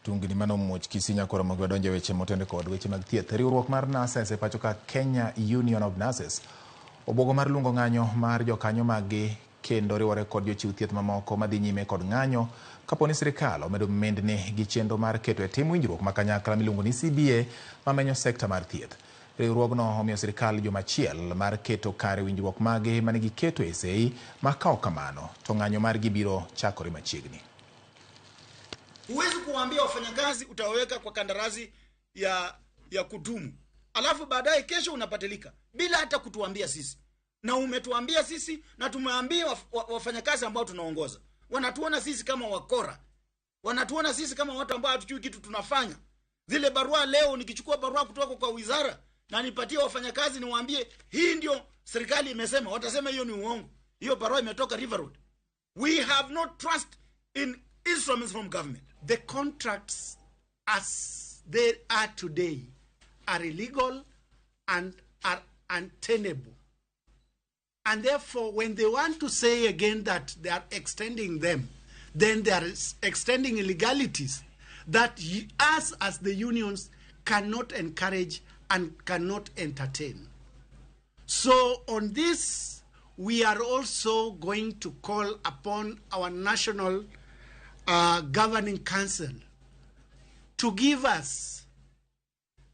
Tungni mane omuoch Kisii nyakoro mogi wadonjo e weche motende kod weche mag thieth. Riwruok mar nurses e pacho ka Kenya Union of Nurses obwogo mar luongo ng'anyo mar jokanyo maggi kendo riwore kod jochiw thieth mamoko madhi nyime kod ng'anyo kapo ni sirikal omedo mindni gi chenro mar keto e tim winjruok ma kanyakla miluongo ni CBA mamenyo sekta mar thieth. Riwruogno omiyo sirikal juma achiel mar keto kare winjruok magi mane giketo e sei ma ka ok kamano to ng'anyo margi biro chakore machiegni. Huwezi kuwaambia wafanyakazi utawaweka kwa kandarasi ya kudumu, alafu baadaye kesho unabadilika bila hata kutuambia sisi. Na umetuambia sisi na tumeambia wafanyakazi ambao tunaongoza, wanatuona sisi kama wakora, wanatuona sisi kama watu ambao hatujui kitu tunafanya. Zile barua leo, nikichukua barua kutoka kwa wizara na nipatie wafanyakazi niwaambie hii ndio serikali imesema, watasema hiyo ni uongo, hiyo barua imetoka River Road. We have no trust in instruments from government. The contracts as they are today are illegal and are untenable. And therefore, when they want to say again that they are extending them, then they are extending illegalities that us as the unions cannot encourage and cannot entertain. So on this, we are also going to call upon our national governing council to give us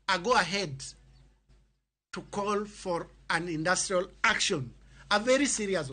a go-ahead to call for an industrial action, a very serious one.